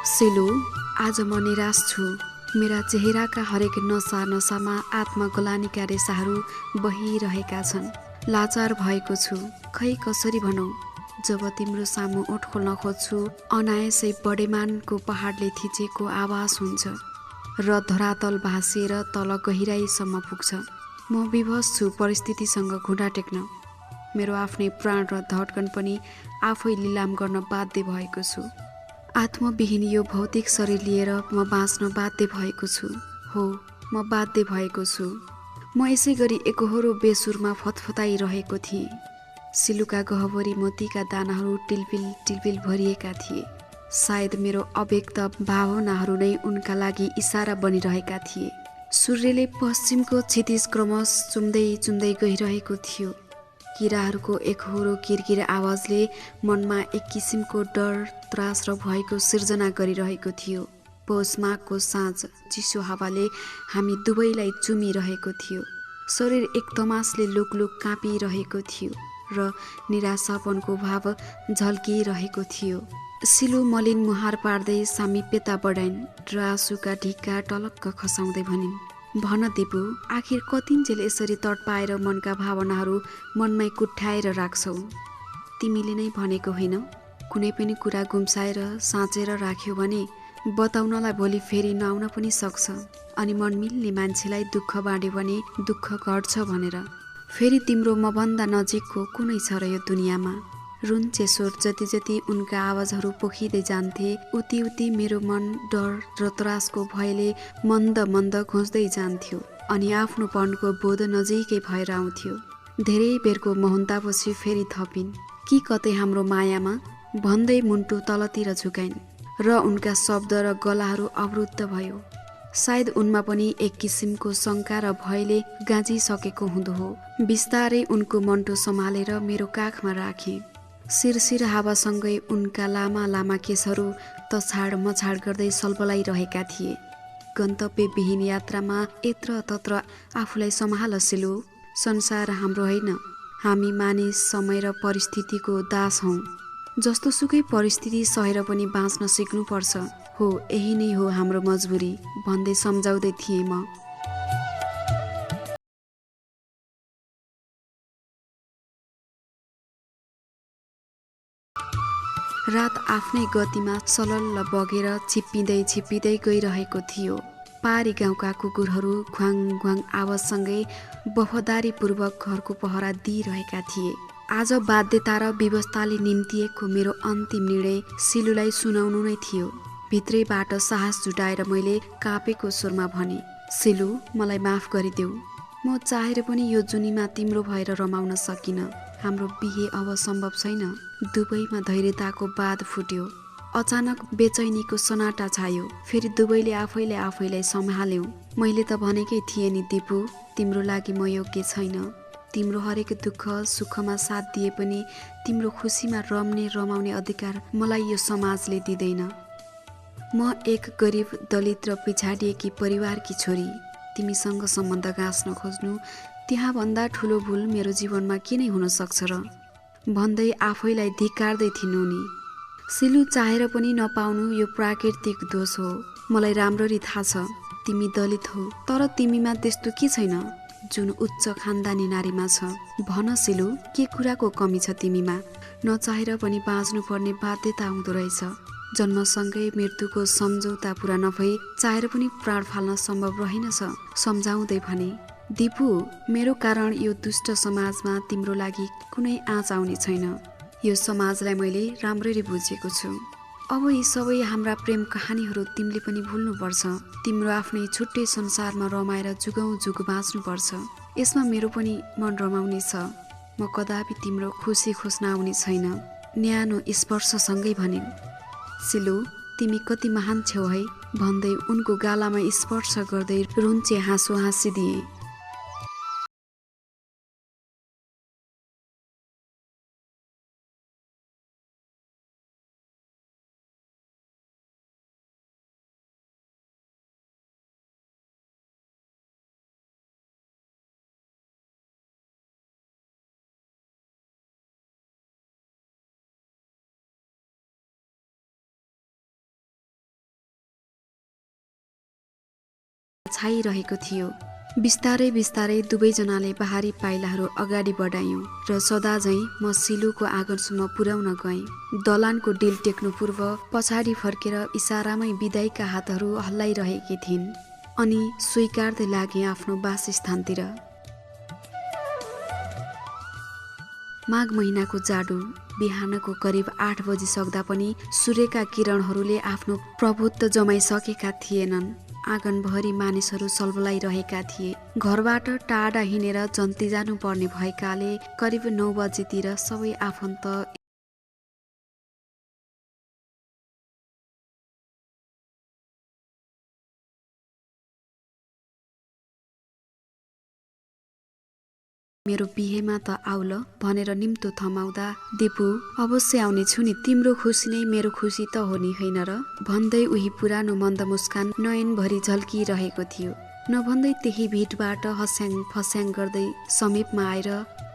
सेलु, आज म निराश छु। मेरा चेहराका हरेक नसामा आत्मग्लानीका रेसाहरू बहिरहेका छन्। लाचार भएको छु, खै कसरी भनौँ। जब तिम्रो सामु ओठ खोल्न खोज्छु, अनायसै बडेमानको पहाडले थिचेको आवाज हुन्छ र धरातल भाँसिएर तल गहिराईसम्म पुग्छ। म विवश छु परिस्थितिसँग घुँडा टेक्न। मेरो आफ्नै प्राण र धड्कन पनि आफै लिलाम गर्न बाध्य भएको छु। आत्मविहीन यो भौतिक शरीर लिएर म बाँच्न बाध्य भएको छु। हो, म बाध्य भएको छु। म यसै गरी एकहोरो बेसुरमा फतफताइरहेको थिएँ। सिलुका गहवरी मोतीका दानाहरू टिलपिल टिलपिल भरिएका थिए। सायद मेरो अव्यक्त भावनाहरू नै उनका लागि इसारा बनिरहेका थिए। सूर्यले पश्चिमको क्षितिज क्रमश चुम्दै गइरहेको थियो। किराहरूको एकहोरो किरकिर आवाजले मनमा एक किसिमको डर, त्रास र भयको सिर्जना गरिरहेको थियो। पौष माघको साँझ चिसो हावाले हामी दुवैलाई चुमिरहेको थियो। शरीर एक तमासले लुकलुक काँपिरहेको थियो र निराशापनको भाव झल्किरहेको थियो। सिलु मलिन मुहार पार्दै सामिप्यता बढाइन् र आँसुका ढिक्का टलक्क खसाउँदै भनिन्, भन दिपु, आखिर कतिन्जेल यसरी तडपाएर मनका भावनाहरू मनमै कुट्याएर राख्छौ? तिमीले नै भनेको होइन, कुनै पनि कुरा गुम्साएर साँचेर राख्यो भने बताउनलाई भोलि फेरि नआउन पनि सक्छ। अनि मन मिल्ने मान्छेलाई दुःख बाँड्यो भने दुःख घट्छ भनेर। फेरि तिम्रो मभन्दा नजिकको कुनै छ र यो दुनियाँमा? रुन्चे स्वर जति जति उनका आवाजहरू पोखिँदै जान्थे, उति उति मेरो मन डर र त्रासको भयले मन्द मन्द घोच्दै जान्थ्यो अनि आफ्नो पनको बोध नजिकै भएर आउँथ्यो। धेरै बेरको मोहन्तापछि फेरि थपिन्, कि कतै हाम्रो मायामा, भन्दै मुन्टु तलतिर झुकाइन् र उनका शब्द र गलाहरू अवरुद्ध भयो। सायद उनमा पनि एक किसिमको शङ्का र भयले गाँजिसकेको हुँदो हो। बिस्तारै उनको मन्टो सम्हालेर मेरो काखमा राखेँ। शिरशिर हावासँगै उनका लामा लामा केसहरू तछाड मछाड गर्दै सल्बलाइरहेका थिए। गन्तव्यविहीन यात्रामा यत्र तत्र आफूलाई सम्हाल सिलु। संसार हाम्रो होइन, हामी मानिस समय र परिस्थितिको दास हौँ। जस्तो सुकै परिस्थिति सहेर पनि बाँच्न सिक्नुपर्छ। हो, यही नै हो हाम्रो मजबुरी, भन्दै सम्झाउँदै थिएँ म। रात आफ्नै गतिमा सलल्ल बगेर छिप्पिँदै गइरहेको थियो। पारी गाउँका कुकुरहरू घ्वाङ घ्वाङ आवाजसँगै वफादारीपूर्वक घरको पहरा दिइरहेका थिए। आज बाध्यता र व्यवस्थाले निम्तिएको मेरो अन्तिम निर्णय सिलुलाई सुनाउनु नै थियो। भित्रैबाट साहस जुटाएर मैले कापेको स्वरमा भने, सिलु, मलाई माफ गरिदेऊ। म चाहेर पनि यो जुनीमा तिम्रो भएर रमाउन सकिन। हाम्रो बिहे अब सम्भव छैन। दुवैमा धैर्यताको बाँध फुट्यो। अचानक बेचैनीको सनाटा छायो। फेरि दुवैले आफैलाई सम्हाल्यौं। मैले त भनेकै थिएँ नि दिपु, तिम्रो लागि म योग्य छैन। तिम्रो हरेक दुःख सुखमा साथ दिए पनि तिम्रो खुसीमा रमाउने अधिकार मलाई यो समाजले दिँदैन। म एक गरिब, दलित र पिछाडिएकी परिवारकी छोरी। तिमीसँग सम्बन्ध गाँच्न खोज्नु त्यहाँ भन्दा ठुलो भुल मेरो जीवनमा किनै हुन सक्छ र? भन्दै आफैलाई धिक्कार्दै थिइन् उनी। सिलु, चाहेर पनि नपाउनु यो प्राकृतिक दोष हो। मलाई राम्ररी थाहा छ तिमी दलित हौ, तर तिमीमा त्यस्तो के छैन जुन उच्च खानदानी नारीमा छ? भन सिलु, के कुराको कमी छ तिमीमा? नचाहेर पनि बाँच्नुपर्ने बाध्यता हुँदो रहेछ। जन्मसँगै मृत्युको सम्झौता पुरा नभई चाहेर पनि प्राण फाल्न सम्भव रहेनछ। सम्झाउँदै भने, दिपु, मेरो कारण यो दुष्ट समाजमा तिम्रो लागि कुनै आँच आउने छैन। यो समाजलाई मैले राम्ररी बुझेको छु। अब यी सबै हाम्रा प्रेम कहानीहरू तिमीले पनि भुल्नुपर्छ। तिम्रो आफ्नै छुट्टै संसारमा रमाएर जुगौँ जुग बाँच्नुपर्छ। यसमा मेरो पनि मन रमाउने छ। म कदापि तिम्रो खुसी खोज्न आउने छैन। न्यानो स्पर्शसँगै भनिन्, सिलु, तिमी कति महान छेउ है, भन्दै उनको गालामा स्पर्श गर्दै रुन्चे हाँसो हाँसिदिए। छाइरहेको थियो। बिस्तारै बिस्तारै दुवैजनाले बाहारी पाइलाहरू अगाडि बढायौँ र सदा झैँ म सिलुको आँगनसम्म पुर्याउन गएँ। दलानको डिल टेक्नु पूर्व पछाडि फर्केर इसारामै बिदाईका हातहरू हल्लाइरहेकी थिइन् अनि स्वीकार्दै लागे आफ्नो वासस्थानतिर। माघ महिनाको जाडो बिहानको करिब 8 बजी सक्दा पनि सूर्यका किरणहरूले आफ्नो प्रभुत्व जमाइसकेका थिएनन्। आँगनभरि मानिसहरू सल्बलाइरहेका थिए। घरबाट टाढा हिँडेर जन्ती जानुपर्ने भएकाले करिब 9 बजेतिर सबै आफन्त मेरो बिहेमा त आउल भनेर निम्तो थमाउँदा, दिपु अवश्य आउने छु नि, तिम्रो खुसी नै मेरो खुसी त हो नि होइन र भन्दै उही पुरानो मन्द मुस्कान नयनभरि झल्किरहेको थियो। नभन्दै त्यही भिडबाट हस्याङ फस्याङ गर्दै समीपमा आएर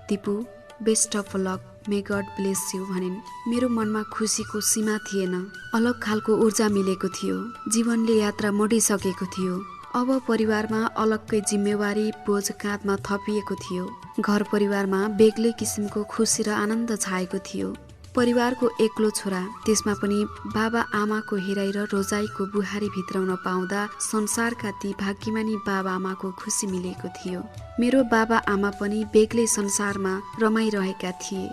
Dipu best of luck, may God bless you भनिन्। मेरो मनमा खुसीको सीमा थिएन। अलग खालको ऊर्जा मिलेको थियो। जीवनले यात्रा मोडिसकेको थियो। अब परिवारमा अलग्गै जिम्मेवारी बोझ काँधमा थपिएको थियो। घर परिवारमा बेग्लै किसिमको खुसी र आनन्द छाएको थियो। परिवारको एक्लो छोरा, त्यसमा पनि बाबा आमाको हेराइ र रोजाइको बुहारी भित्राउन पाउँदा संसारका ती भाग्यमानी बाबा आमाको खुसी मिलेको थियो। मेरो बाबा आमा पनि बेग्लै संसारमा रमाइरहेका थिए।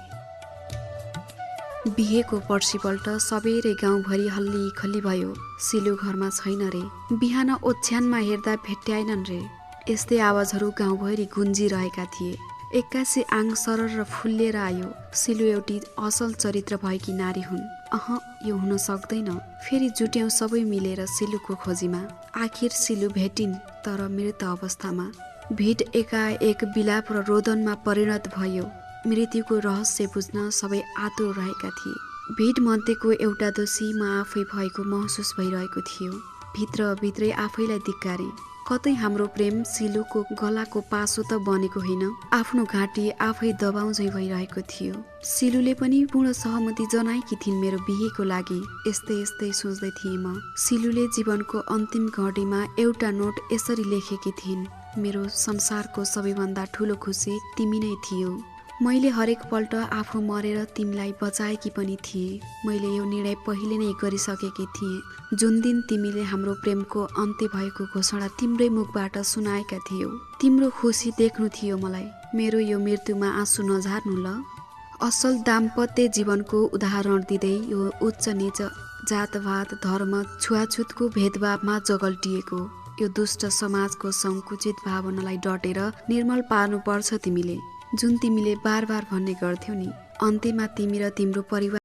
बिहेको पर्सिपल्ट सबेरै गाउँभरि हल्ली खल्ली भयो। सिलु घरमा छैन रे, बिहान ओछ्यानमा हेर्दा भेट्याएनन् रे। यस्तै आवाजहरू गाउँभरि गुन्जिरहेका थिए। एक्कासी आङ सरर र फुल्लिएर आयो। सिलु एउटी असल चरित्र भएकी नारी हुन्। यो हुन सक्दैन। फेरि जुट्यौं सबै मिलेर सिलुको खोजीमा। आखिर सिलु भेटिन्, तर मृत अवस्थामा। भिड एकाएक विलाप र रोदनमा परिणत भयो। मृत्युको रहस्य बुझ्न सबै आतुर रहेका थिए। भिड मध्येको एउटा दोषी म आफै भएको महसुस भइरहेको थियो। भित्रभित्रै आफैलाई धिक्कारे। कतै हाम्रो प्रेम सिलुको गलाको पासो त बनेको होइन, आफ्नो घाँटी आफै दबाउँझै भइरहेको थियो। सिलुले पनि पूर्ण सहमति जनाएकी थिइन् मेरो बिहेको लागि। यस्तै यस्तै सोच्दै थिएँ म। सिलुले जीवनको अन्तिम घडीमा एउटा नोट यसरी लेखेकी थिइन्, मेरो संसारको सबैभन्दा ठुलो खुसी तिमी नै थियौ। मैले हरेक पल्ट आफू मरेर तिमीलाई बचाएकी पनि थिएँ। मैले यो निर्णय पहिले नै गरिसकेकी थिएँ। जुन दिन तिमीले हाम्रो प्रेमको अन्त्य भएको घोषणा तिम्रै मुखबाट सुनाएका थियौ। तिम्रो खुसी देख्नु थियो मलाई। मेरो यो मृत्युमा आँसु नझार्नु ल। असल दाम्पत्य जीवनको उदाहरण दिँदै यो उच्च नीच जातवाद धर्म छुवाछुतको भेदभावमा जगल्टिएको यो दुष्ट समाजको संकुचित भावनालाई डटेर निर्मल पार्नुपर्छ तिमीले। जुन तिमीले बार बार भन्ने गर्थ्यौ नि, अन्त्यमा तिमी र तिम्रो परिवार